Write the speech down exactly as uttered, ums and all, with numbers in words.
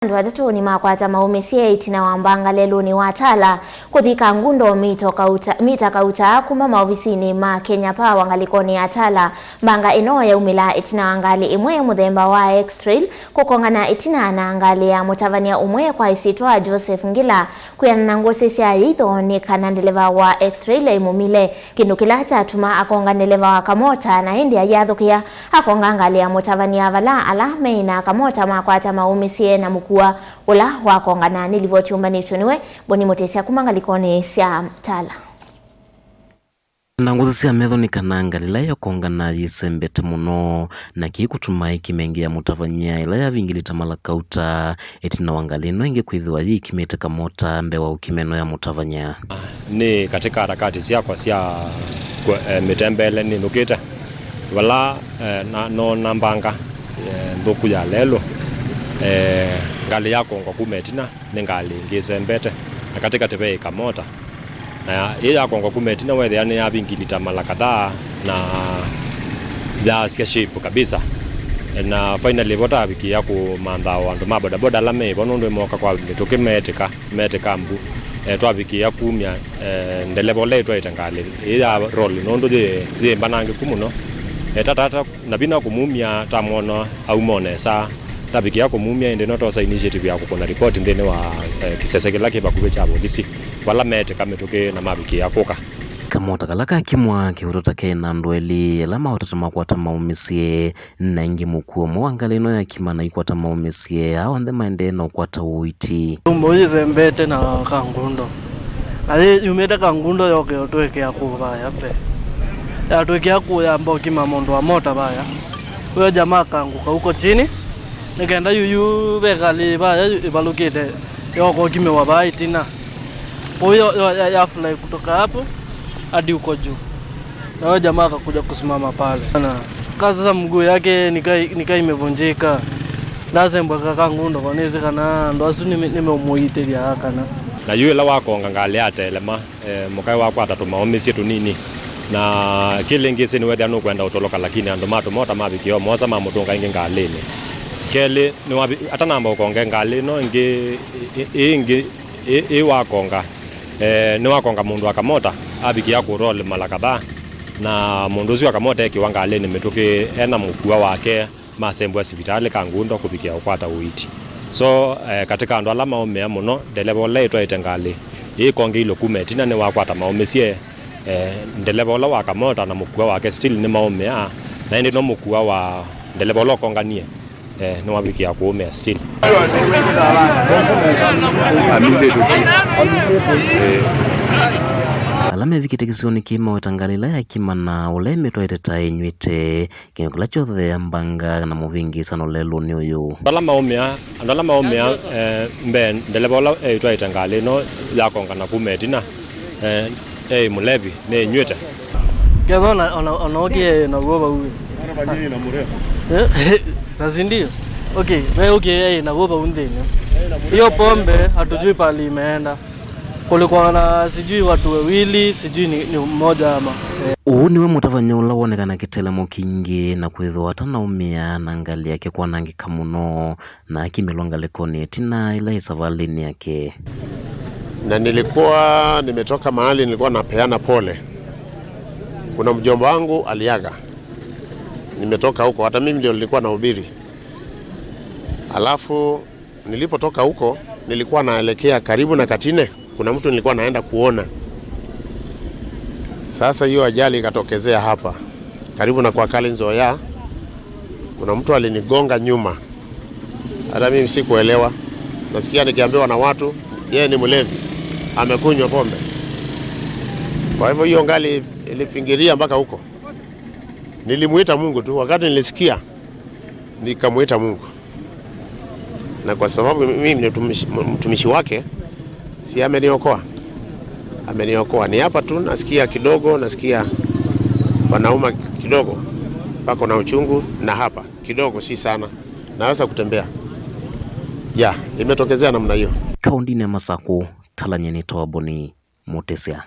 Andũ atatũ nĩmakwata maũmĩsye ĩtina wa mbanga lelũnĩ wa Tala kũthi Kangundo mita kauta, mita kauta kuma maovisinĩ ma Kenya Power ngalĩkonĩ ya Tala. Mbanga ĩno yaumĩla ĩtina wa ngalĩ ĩmwe mũthemba wa X-Trail kũkongana ĩtina na ngalĩ ya mũtavany'a ũmwe kwa ĩsyĩtwa Joseph Ngila. Kwĩanana na ngũsĩ sya yĩitho nĩ kana ndeleva wa X-Trail aimũmile, kĩndũ kĩla kyatuma akonga ndeleva wa kamota, na ĩndĩ ayĩathũkĩa akonga ngalĩ ya mũtavany'a vala ala meĩ na kamota makwata maũmĩsye na mũkua ũla wakongana. Nĩ livoti yũmbanĩtw'e nĩwe Boni Mũtĩsya kuma ngalĩkonĩ sya Tala. Na ngũsĩ sya metho nĩ kana ngalĩ ĩla yakongana yĩsembete mũno, na kĩĩ kũtuma ĩkĩmengea mũtavany'a ĩla yavingĩlĩte mala kauta, ĩtina wa ngalĩ ĩno ĩngĩ kwĩthĩwa yĩkimĩte kamota mbee wa ũkima ĩno ya mũtavany'a. Nĩ katika harakati syakwa sya kũ-, eh, mĩtembeele nĩnũkĩte vala, eh, na, noona mbanga, eh, nthũku ya lelũ, eh, ngalĩ yakongwa kuma ĩtina nĩ ngalĩ ĩngĩ ĩsembete, na katĩkatĩ ve kamota. Na ĩĩ yakongwa kuma ĩtina weethĩa nĩyavingilita mala kadhaa na yaasya shape kabisa. Na finally vo tavikĩĩa kũmantha o andũ ma bodaboda ala meĩ vo, nũndũ ĩmoka kwa mĩtũkĩ meetĩka, meetĩka mbu. E, twavikĩĩa kumya, e, ndeleva ũla ĩtwaĩte ngalĩ ĩĩ ya lolĩ, nũndũ yĩ, yĩ mbanangĩku mũno. E, tatata na vinya kũmumya, tamwona auma o nesa. Tavikĩa kũmumya, ĩndĩ no twosa initiative ya kũkũna ripoti nthĩnĩ wa, eh, kĩsese kĩla kĩ vakuvĩ kya volisi, vala meetĩka mĩtũkĩ na mavikĩa kũka. Kamota kala kakimwa kĩuto ta ke na andũ elĩ ala maũtata makwata maũmĩsye, na ĩngĩ mũkuo ũmwe wa ngalĩ ĩno yakima na ikwata maũmĩsye, aa onthe maendee na ũkwata ũiiti. Nyũmba ũyũ ĩsembete na Kangundo. Na yĩ-, yumĩte Kangundo yoke ĩtwĩkĩa kũũ vaya mbee. Yatwĩkĩa kũũ yamba ũkima mũndũ wa mota vaya. Huyo jamaa akaanguka huko chini. Nĩ kenda yuyu ve ngalĩ vaya ĩvalũkĩte, yoka ũkimĩwa vaa ĩtina. Kwa hiyo, yo, ya, ya fly kutoka hapo hadi huko juu. Na huyo jamaa akakuja kusimama pale. Na kaa sasa mguu yake nika, nika imevunjika. Ndasembwa ka Kangundo, kwa nĩsĩ kana andũ asu nĩme-, nĩmeũmũitĩthya kana. Na yu ĩla wakonga ngalĩ ya telema, eh, mũkaĩ wakwata tũmaũmĩsye tũnini. Na kĩlĩngĩsĩ nĩwethĩa nũkwenda ũtoloka, lakini andũ ma tũmota mavikĩa o moosa mamũtũnga ĩngĩ ngalĩnĩ. Kelĩ, nĩwavi-, atanamba ũkonge ngalĩ ĩno ĩngĩ, ĩ-, ĩ-, ĩngĩ, ĩ-, ĩ wakonga, eh, nĩwakonga mũndũ wa kamota, avikĩa kũroli mala kadhaa, na mũndũ ũsu wa kamota ekĩwa ngalĩnĩ mĩtũkĩ ena mũkua wake, masembwa sivitalĩ Kangundo kũvikĩa ũkwata ũiiti. So, eh, katika andũ ala maũmĩa mũno, ndeleva ũla ĩtwaĩte ngalĩ ĩĩ kongeilwe kuma ĩtina nĩwakwata maũmĩsye, eh, ndeleva ũla wa kamota na mũkua wake still nĩmaũmĩa, na ĩndĩ no mũkua wa ndeleva ũla ũkonganie, eh, nĩwavikĩa kũũmĩa still. Ala mevikĩte kĩsionĩ kĩĩ maweta ngalĩ ĩla yakima na ũla ĩmĩtwaĩte ta ĩnyw'ĩte. Kĩndũ kĩla kyothea mbanga na mũvĩngĩĩsano lelũnĩ ũyũ. Andũ ala maũmĩa, andũ ala maũmĩa, eh, mbee, ndeleva ũla eĩtwaĩte ngalĩ ĩno yakongana kuma ĩtina, eh, eĩ mũlevi, nĩĩnyw'ĩte. Kethwa ona, ona, ona ũkĩ eĩ naw'o vau. Eh, na si ndio? Okay, ve ũkĩ eĩ naw'o vau nthĩnĩ. Hiyo pombe hatujui pali imeenda. Kulikuwa na sijui watu wawili, sijui ni, ni mmoja ama, eh. Ũũ nĩwe mũtavany'a ũla wonekana kĩtelemo kingĩ na kwĩthĩwa atanaũmĩa na ngalĩ yake kwanangĩka mũno, na akimĩlwa ngalĩkonĩ ĩtina ĩla ĩ savalĩnĩ yake. Na nilikuwa nimetoka mahali nilikuwa napeana pole. Kuna mjomba wangu aliaga. Nimetoka huko, hata mimi ndio nilikuwa nahubiri. Alafu nilipotoka huko, nilikuwa naelekea karibu na Katine. Kuna mtu nilikuwa naenda kuona. Sasa hiyo ajali ikatokezea hapa, karibu na kwa Kali Nzoya. Kuna mtu alinigonga nyuma. Hata mimi sikuelewa. Nasikia nikiambiwa na watu, yeye ni mlevi. Amekunywa pombe. Kwa hivyo hiyo ngali ilipingiria mpaka huko. Nilimuita Mungu tu. Wakati nilisikia, nikamuita Mungu. Na kwa sababu mimi ni mtumishi, mtumishi wake, si ameniokoa? Ameniokoa. Ni hapa tu nasikia kidogo, nasikia panauma kidogo, pako na uchungu, na hapa kidogo, si sana. Naweza kutembea. Ya, imetokezea namna hiyo. Kaũntĩnĩ ya Masakũ, Tala, nyie nĩtawa Boni Mũtĩsya.